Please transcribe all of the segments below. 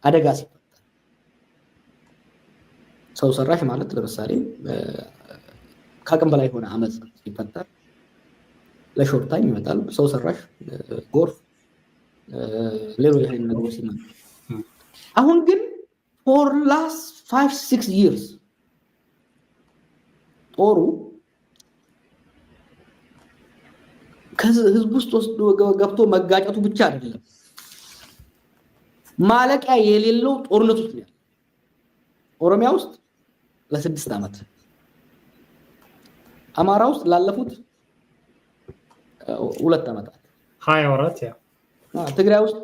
አደጋ ሲፈጠር ሰው ሰራሽ ማለት ለምሳሌ ከአቅም በላይ የሆነ አመፅ ሲፈጠር ለ short time ይመጣል። ሰው ሰራሽ ጎርፍ፣ ሌሎች አይነት ነገሮች ሲመጡ፣ አሁን ግን for last 5-6 years ጦሩ ከህዝብ ውስጥ ወስዶ ገብቶ መጋጨቱ ብቻ አይደለም፣ ማለቂያ የሌለው ጦርነት ውስጥ ነው ያለው። ኦሮሚያ ውስጥ ለ6 ዓመት፣ አማራ ውስጥ ላለፉት 2 ዓመታት፣ 20 ወራት yeah። ትግራይ ውስጥ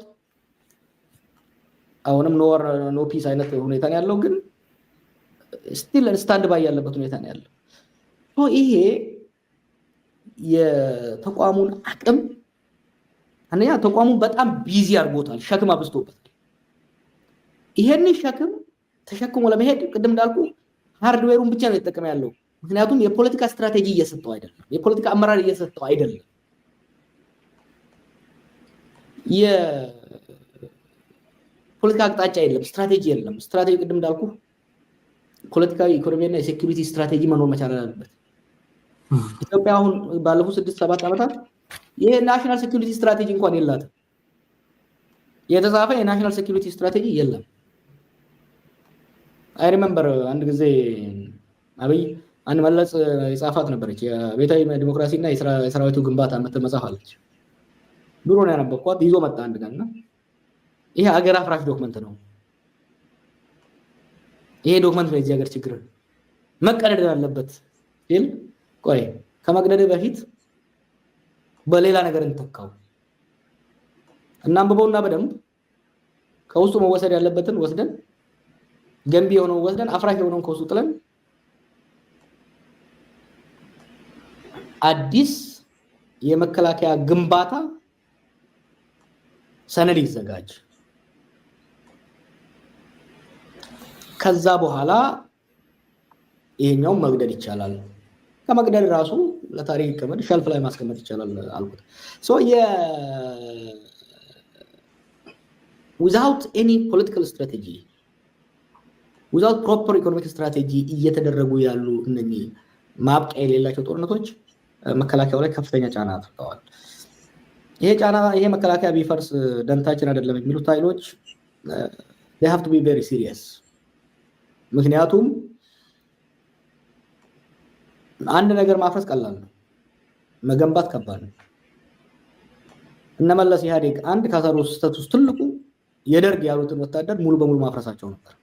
አሁንም no peace አይነት ሁኔታ ነው ያለው፣ ግን still stand by ያለበት ሁኔታ ነው ያለው። ይሄ የተቋሙን አቅም፣ አንደኛ ተቋሙን በጣም busy አድርጎታል፣ ሸክም አብዝቶበታል። ይሄንን ሸክም ተሸክሞ ለመሄድ ቅድም እንዳልኩ hardware ኡን ብቻ ነው የተጠቀመ ያለው። ምክንያቱም የፖለቲካ ስትራቴጂ እየሰጠው አይደለም፣ የፖለቲካ አመራር እየሰጠው አይደለም። የፖለቲካ አቅጣጫ የለም፣ ስትራቴጂ የለም። ስትራቴጂ ቅድም እንዳልኩ ፖለቲካዊ፣ ኢኮኖሚና የ security ስትራቴጂ መኖር መቻል አለበት። ኢትዮጵያ አሁን ባለፉት 6-7 ዓመታት ይሄ national security strategy እንኳን የላትም። የተጻፈ የ national security strategy የለም። I remember አንድ ጊዜ አብይ አንድ መለስ የጻፋት ነበረች፣ የቤታዊ ዲሞክራሲ እና የሰራዊቱ ግንባታ የምትል መጽሐፍ አለች። ድሮ ነው ያነበብኳት። ይዞ መጣ አንድ ቀን እና ይሄ አገር አፍራሽ document ነው፣ ይሄ document ነው የዚህ ሀገር ችግር፣ መቀደድ አለበት ሲል፣ ቆይ፣ ከመቅደድ በፊት በሌላ ነገር እንተካው እና አንብበውና በደንብ ከውስጡ መወሰድ ያለበትን ወስደን፣ ገንቢ የሆነውን ወስደን፣ አፍራሽ የሆነውን ከውስጡ ጥለን አዲስ የመከላከያ ግንባታ ሰነድ ይዘጋጅ። ከዛ በኋላ ይሄኛውን መግደል ይቻላል። ከመግደል ራሱ ለታሪክ ይቀመጥ፣ shelf ላይ ማስቀመጥ ይቻላል አልኩት። Without any political strategy, without proper economic strategy እየተደረጉ ያሉ እነኚህ ማብቂያ የሌላቸው ጦርነቶች መከላከያው ላይ ከፍተኛ ጫና አድርገዋል። ይሄ ጫና፣ ይሄ መከላከያ ቢፈርስ ደንታችን አይደለም የሚሉት ኃይሎች have to be very serious። ምክንያቱም አንድ ነገር ማፍረስ ቀላል ነው፣ መገንባት ከባድ ነው። እነመለስ ኢህአዴግ አንድ ከሰሩ ስህተት ውስጥ ትልቁ የደርግ ያሉትን ወታደር ሙሉ በሙሉ ማፍረሳቸው ነበር።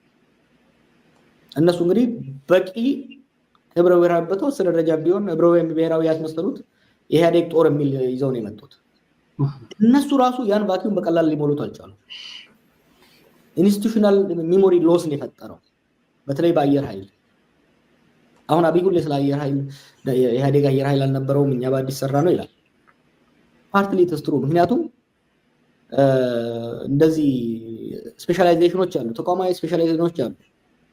እነሱ እንግዲህ በቂ ህብረ ብሔራዊ፣ በተወሰነ ደረጃ ቢሆን ህብረ ብሔራዊ ያስመሰሉት የኢህአዴግ ጦር የሚል ይዘው ነው የመጡት። እነሱ ራሱ ያን vacuum በቀላል ሊሞሉት አልቻሉም። Institutional memory loss ነው የፈጠረው፣ በተለይ በአየር ኃይል። አሁን አብይ ሁሌ ስለ አየር ኃይል የኢህአዴግ አየር ኃይል አልነበረውም፣ እኛ በአዲስ ሰራ ነው ይላል። Partly it's true፣ ምክንያቱም እንደዚህ specialization ኖች አሉ፣ ተቋማዊ specialization ኖች አሉ።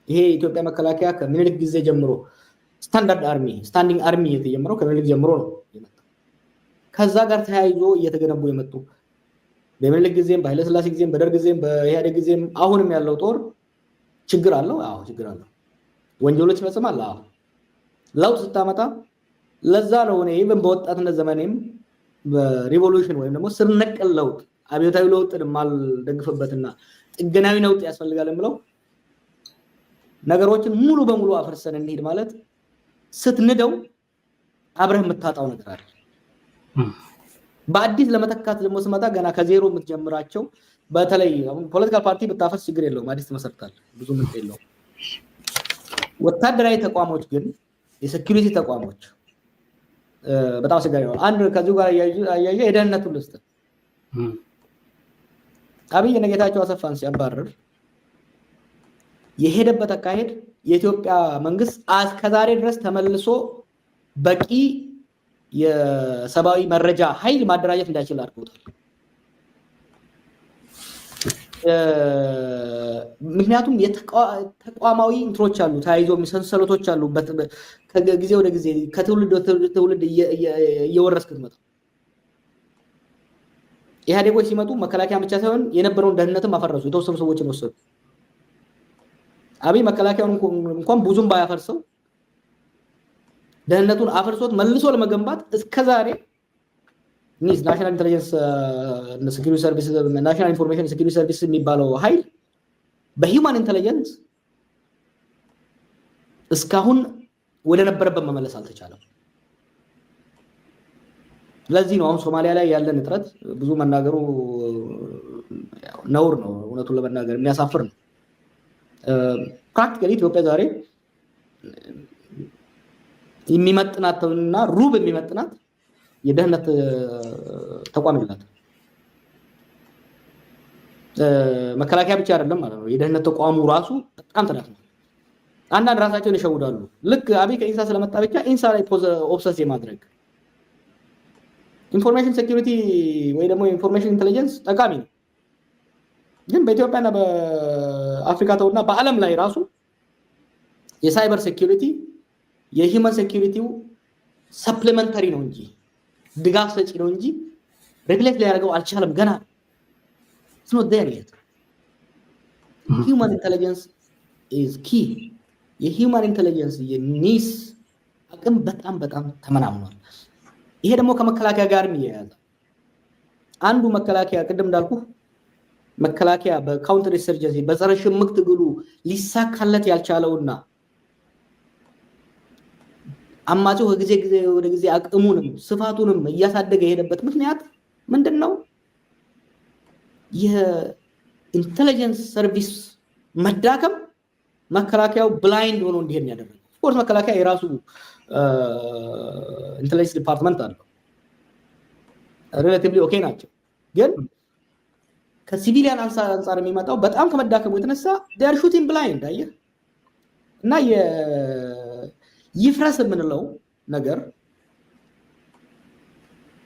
ይሄ የኢትዮጵያ መከላከያ ከምኒልክ ጊዜ ጀምሮ standard army፣ standing army የተጀመረው ከምኒልክ ጀምሮ ነው የመጣው። ከዛ ጋር ተያይዞ እየተገነቡ የመጡ በምኒልክ ጊዜም፣ በኃይለስላሴ ጊዜም፣ በደርግ ጊዜም፣ በኢህአዴግ ጊዜም አሁንም ያለው ጦር ችግር አለው። አዎ፣ ችግር አለው። ወንጀሎች ይፈጽማል። አዎ። ለውጥ ስታመጣ፣ ለዛ ነው እኔ even በወጣትነት ዘመኔም በ revolution ወይም ደግሞ ስር ነቀል ለውጥ፣ አብዮታዊ ለውጥን የማልደግፍበትና ጥገናዊ ለውጥ ያስፈልጋል የምለው፣ ነገሮችን ሙሉ በሙሉ አፍርሰን እንሂድ ማለት ስትንደው አብረህ የምታጣው ነገር አለ። በአዲስ ለመተካት ደግሞ ስመጣ ገና ከዜሮ የምትጀምራቸው፣ በተለይ አሁን political party ብታፈርስ ችግር የለውም፣ አዲስ ትመሰርታለህ፣ ብዙ ምንጥ የለውም። ወታደራዊ ተቋሞች ግን፣ የ security ተቋሞች በጣም አስቸጋሪ ነው። አንድ ከዚሁ ጋር አያይዤ የደህንነቱን ልስጥ። አብይ እነ ጌታቸው አሰፋን ሲያባርር የሄደበት አካሄድ የኢትዮጵያ መንግስት እስከዛሬ ድረስ ተመልሶ በቂ የሰብአዊ መረጃ ኃይል ማደራጀት እንዳይችል አድርጎታል። ምክንያቱም ተቋማዊ እንትሮች አሉ፣ ተያይዞ ሰንሰለቶች አሉ። ከጊዜ ወደ ጊዜ፣ ከትውልድ ወደ ትውልድ እየወረስክ ትመጣ። ኢህአዴጎች ሲመጡ መከላከያ ብቻ ሳይሆን የነበረውን ደህንነትም አፈረሱ። የተወሰኑ ሰዎችን ወሰዱ። አብይ መከላከያውን እንኳን ብዙም ባያፈርሰው ደህንነቱን አፍርሶት መልሶ ለመገንባት እስከዛሬ NISS፣ National Intelligence Security Service፣ National Information Security Service የሚባለው ኃይል በ human intelligence እስካሁን ወደ ነበረበት መመለስ አልተቻለም። ለዚህ ነው አሁን ሶማሊያ ላይ ያለን እጥረት ብዙ መናገሩ ነውር ነው፣ እውነቱን ለመናገር የሚያሳፍር ነው። Practically ኢትዮጵያ ዛሬ የሚመጥናትና ሩብ የሚመጥናት የደህንነት ተቋም የላትም። መከላከያ ብቻ አይደለም ማለት ነው። የደህንነት ተቋሙ ራሱ በጣም ተዳክሟል። አንዳንድ ራሳቸውን ይሸውዳሉ። ልክ አብይ ከኢንሳ ስለመጣ ብቻ ኢንሳ ላይ obsess የማድረግ። Information security ወይ ደግሞ information intelligence ጠቃሚ ነው፣ ግን በኢትዮጵያና በአፍሪካ ተውና በዓለም ላይ ራሱ የ cyber security የ human security ው supplementary ነው እንጂ፣ ድጋፍ ሰጪ ነው እንጂ replace ሊያደርገው አልቻለም። ገና it's not there yet። Human intelligence is key። የ human intelligence የ NISS አቅም በጣም በጣም ተመናምኗል። ይሄ ደግሞ ከመከላከያ ጋርም ይያያዛል። አንዱ መከላከያ፣ ቅድም እንዳልኩ፣ መከላከያ በ counter insurgency፣ በጸረ ሽምቅ ትግሉ ሊሳካለት ያልቻለውና አማጺው ከጊዜ ጊዜ ወደ ጊዜ አቅሙንም ስፋቱንም እያሳደገ የሄደበት ምክንያት ምንድን ነው? የ intelligence service መዳከም መከላከያው blind ሆኖ እንዲሄድ ያደረገው። Of course መከላከያ የራሱ intelligence department አለው። Relatively okay ናቸው። ግን ከ civilian አንጻር የሚመጣው በጣም ከመዳከሙ የተነሳ they're shooting blind፣ አየህ። እና ይፍረስ የምንለው ነገር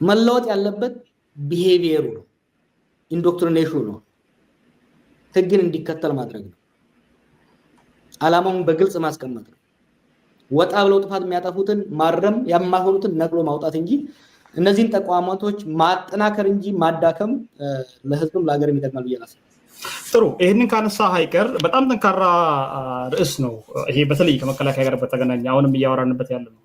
መለወጥ ያለበት behavior ኡ ነው፣ indoctrination ኑ ነው፣ ህግን እንዲከተል ማድረግ ነው፣ አላማውን በግልጽ ማስቀመጥ ነው። ወጣ ብለው ጥፋት የሚያጠፉትን ማረም፣ የማይሆኑትን ነቅሎ ማውጣት እንጂ፣ እነዚህን ተቋማቶች ማጠናከር እንጂ ማዳከም ለህዝብም ለሀገርም ይጠቅማል ብዬ አላስብም። ጥሩ፣ ይህንን ካነሳ አይቀር በጣም ጠንካራ ርዕስ ነው ይሄ፣ በተለይ ከመከላከያ ጋር በተገናኘ አሁንም እያወራንበት ያለ ነው።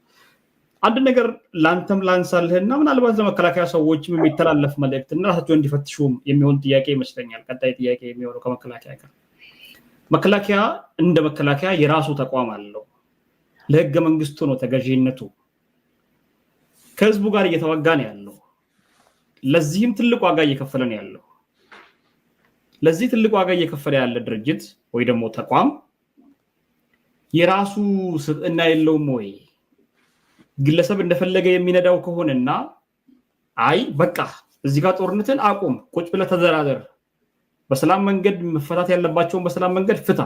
አንድ ነገር ለአንተም ላንሳልህና ምናልባት ለመከላከያ ሰዎችም የሚተላለፍ መልእክት እና ራሳቸው እንዲፈትሹም የሚሆን ጥያቄ ይመስለኛል። ቀጣይ ጥያቄ የሚሆነው ከመከላከያ ጋር፣ መከላከያ እንደ መከላከያ የራሱ ተቋም አለው። ለህገ መንግስቱ ነው ተገዢነቱ። ከህዝቡ ጋር እየተዋጋ ነው ያለው። ለዚህም ትልቅ ዋጋ እየከፈለ ነው ያለው። ለዚህ ትልቅ ዋጋ እየከፈለ ያለ ድርጅት ወይ ደግሞ ተቋም የራሱ ስብዕና የለውም ወይ? ግለሰብ እንደፈለገ የሚነዳው ከሆነና አይ በቃ እዚህ ጋር ጦርነትን አቁም፣ ቁጭ ብለህ ተደራደር፣ በሰላም መንገድ መፈታት ያለባቸውን በሰላም መንገድ ፍታ፣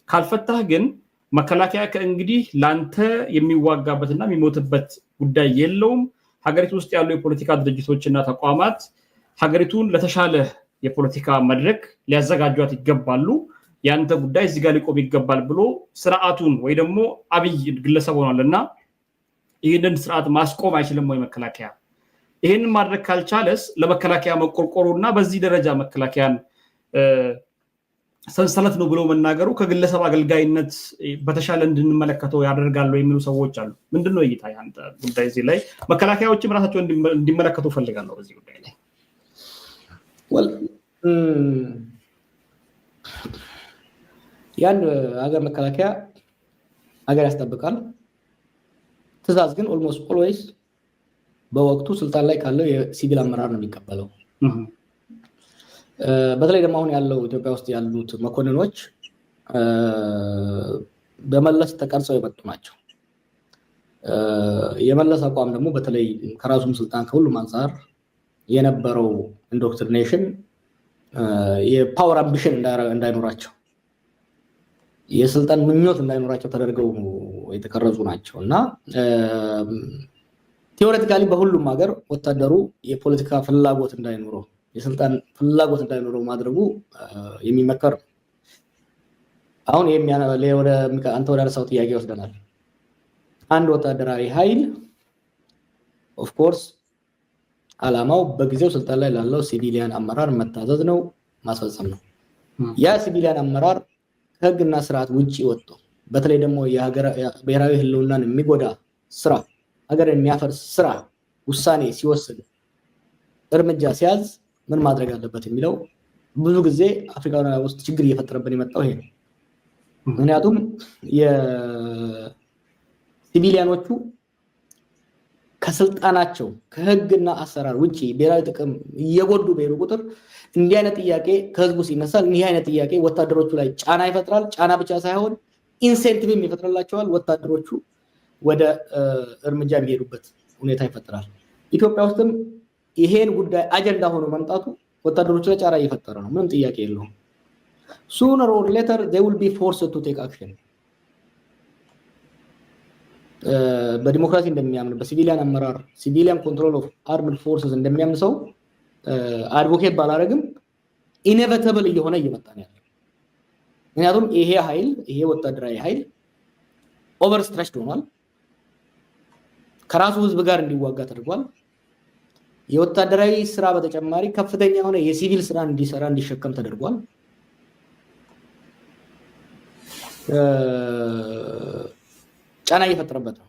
ካልፈታህ ግን መከላከያ ከእንግዲህ ለአንተ የሚዋጋበትና የሚሞትበት ጉዳይ የለውም። ሀገሪቱ ውስጥ ያሉ የፖለቲካ ድርጅቶች እና ተቋማት ሀገሪቱን ለተሻለ የፖለቲካ መድረክ ሊያዘጋጇት ይገባሉ። የአንተ ጉዳይ እዚህ ጋር ሊቆም ይገባል ብሎ ስርዓቱን ወይ ደግሞ አብይ ግለሰብ ሆኗል እና ይህንን ስርዓት ማስቆም አይችልም ወይ መከላከያ? ይህንን ማድረግ ካልቻለስ ለመከላከያ መቆርቆሩ እና በዚህ ደረጃ መከላከያን ሰንሰለት ነው ብሎ መናገሩ ከግለሰብ አገልጋይነት በተሻለ እንድንመለከተው ያደርጋሉ የሚሉ ሰዎች አሉ። ምንድን ነው እይታ ያንተ ጉዳይ እዚህ ላይ? መከላከያዎችም ራሳቸው እንዲመለከቱ ፈልጋለሁ በዚህ ጉዳይ ላይ። Well፣ የአንድ ሀገር መከላከያ ሀገር ያስጠብቃል። ትዕዛዝ ግን almost always በወቅቱ ስልጣን ላይ ካለው የሲቪል አመራር ነው የሚቀበለው። በተለይ ደግሞ አሁን ያለው ኢትዮጵያ ውስጥ ያሉት መኮንኖች በመለስ ተቀርጸው የመጡ ናቸው። የመለስ አቋም ደግሞ በተለይ ከራሱም ስልጣን ከሁሉም አንጻር የነበረው indoctrination የ power ambition እንዳይኖራቸው፣ የስልጣን ምኞት እንዳይኖራቸው ተደርገው የተቀረጹ ናቸው። እና theoretically በሁሉም ሀገር ወታደሩ የፖለቲካ ፍላጎት እንዳይኖረው፣ የስልጣን ፍላጎት እንዳይኖረው ማድረጉ የሚመከር ነው። አሁን አንተ ወደ አነሳው ጥያቄ ይወስደናል። አንድ ወታደራዊ ኃይል of course አላማው በጊዜው ስልጣን ላይ ላለው civilian አመራር መታዘዝ ነው፣ ማስፈጸም ነው። ያ civilian አመራር ከህግና ስርዓት ውጭ ወጥቶ በተለይ ደግሞ ብሔራዊ ህልውናን የሚጎዳ ስራ፣ ሀገርን የሚያፈርስ ስራ ውሳኔ ሲወስድ፣ እርምጃ ሲያዝ ምን ማድረግ አለበት የሚለው ብዙ ጊዜ አፍሪካ ውስጥ ችግር እየፈጠረብን የመጣው ይሄ ነው። ምክንያቱም የ civilian ኖቹ ከስልጣናቸው ከህግና አሰራር ውጭ ብሔራዊ ጥቅም እየጎዱ በሄዱ ቁጥር እንዲህ አይነት ጥያቄ ከህዝቡ ሲነሳል፣ እንዲህ አይነት ጥያቄ ወታደሮቹ ላይ ጫና ይፈጥራል። ጫና ብቻ ሳይሆን incentive ም ይፈጥርላቸዋል። ወታደሮቹ ወደ እርምጃ የሚሄዱበት ሁኔታ ይፈጥራል። ኢትዮጵያ ውስጥም ይሄን ጉዳይ አጀንዳ ሆኖ መምጣቱ ወታደሮቹ ላይ ጫና እየፈጠረ ነው። ምንም ጥያቄ የለውም። Sooner or later they will be forced to take action። በዲሞክራሲ እንደሚያምን፣ በ civilian አመራር፣ civilian control of armed forces እንደሚያምን ሰው advocate ባላረግም inevitable እየሆነ እየመጣ ነው ያለው። ምክንያቱም ይሄ ኃይል፣ ይሄ ወታደራዊ ኃይል overstretched ሆኗል። ከራሱ ህዝብ ጋር እንዲዋጋ ተደርጓል። የወታደራዊ ስራ በተጨማሪ ከፍተኛ የሆነ የሲቪል ስራ እንዲሰራ፣ እንዲሸከም ተደርጓል። ጫና እየፈጠረበት ነው።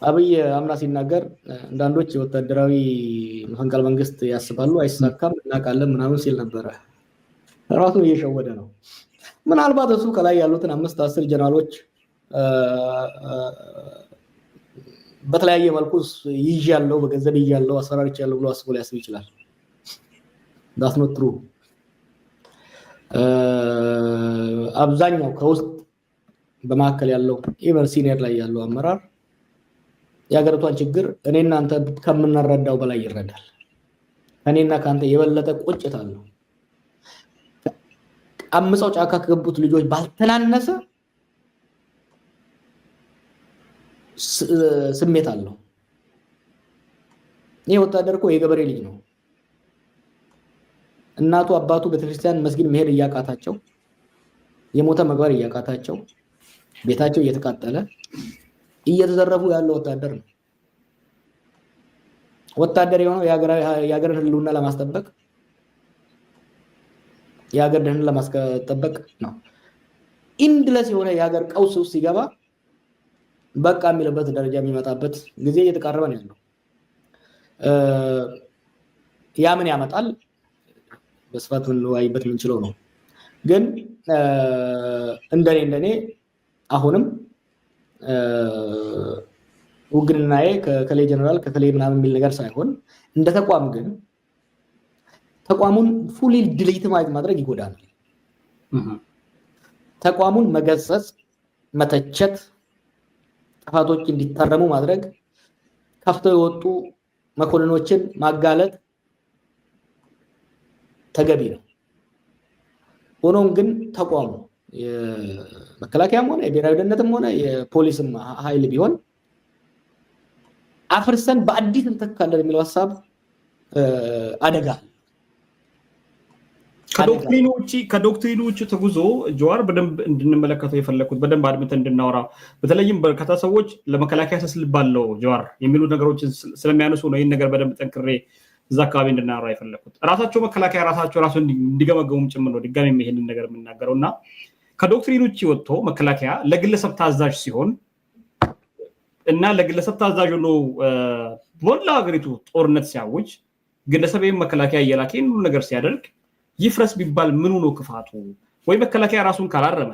አብይ አምና ሲናገር አንዳንዶች የወታደራዊ መፈንቅለ መንግስት ያስባሉ፣ አይሳካም፣ እናውቃለን ምናምን ሲል ነበረ። ራሱን እየሸወደ ነው። ምናልባት እሱ ከላይ ያሉትን 5 10 ጀነራሎች በተለያየ መልኩ ይዣለሁ፣ በገንዘብ ይዣለሁ፣ አስፈራርቻለሁ ብሎ አስቦ ሊያስብ ይችላል። That's not true። አብዛኛው ከውስጥ በመካከል ያለው፣ even senior ላይ ያለው አመራር የሀገሪቷን ችግር እኔና አንተ ከምንረዳው በላይ ይረዳል። ከእኔና ከአንተ የበለጠ ቁጭት አለው። አምፀው ጫካ ከገቡት ልጆች ባልተናነሰ ስሜት አለው። ይህ ወታደር እኮ የገበሬ ልጅ ነው። እናቱ አባቱ ቤተክርስቲያን መስጊድ መሄድ እያቃታቸው፣ የሞተ መቅበር እያቃታቸው፣ ቤታቸው እየተቃጠለ እየተዘረፉ ያለ ወታደር ነው። ወታደር የሆነው የሀገርን ሕልውና ለማስጠበቅ፣ የሀገር ደህንነት ለማስጠበቅ ነው። Endless የሆነ የሀገር ቀውስ ውስጥ ሲገባ በቃ የሚልበት ደረጃ የሚመጣበት ጊዜ እየተቃረበ ነው ያለው። ያ ምን ያመጣል? በስፋት ልንወያይበት የምንችለው ነው። ግን እንደኔ አሁንም ውግንናዬ ከከሌ ጀነራል ከከሌ ምናምን የሚል ነገር ሳይሆን እንደ ተቋም ግን ተቋሙን fully delegitimize ማድረግ ይጎዳናል። ተቋሙን መገሰጽ፣ መተቸት፣ ጥፋቶች እንዲታረሙ ማድረግ፣ ከፍተው የወጡ መኮንኖችን ማጋለጥ ተገቢ ነው። ሆኖም ግን ተቋሙ የመከላከያም ሆነ የብሔራዊ ደህንነትም ሆነ የፖሊስም ኃይል ቢሆን አፍርሰን በአዲስ እንተካለን የሚለው ሀሳብ አደጋ። ከ doctrine ኑ ውጭ ተጉዞ ጀዋር፣ በደንብ እንድንመለከተው የፈለግኩት፣ በደንብ አድምተን እንድናወራ፣ በተለይም በርካታ ሰዎች ለመከላከያ ስስ ልብ አለው ጀዋር የሚሉ ነገሮችን ስለሚያነሱ ነው ይህን ነገር በደንብ ጠንክሬ እዛ አካባቢ እንድናወራ የፈለግኩት። ራሳቸው መከላከያ ራሳቸው ራሱ እንዲገመገሙም ጭምር ነው ድጋሚ ይሄንን ነገር የምናገረው። እና ከ doctrine ውጭ ወጥቶ መከላከያ ለግለሰብ ታዛዥ ሲሆን እና ለግለሰብ ታዛዥ ሆኖ በሞላ ሀገሪቱ ጦርነት ሲያውጅ፣ ግለሰብ መከላከያ እየላከ ይህን ሁሉ ነገር ሲያደርግ ይፍረስ ቢባል ምኑ ነው ክፋቱ? ወይ መከላከያ ራሱን ካላረመ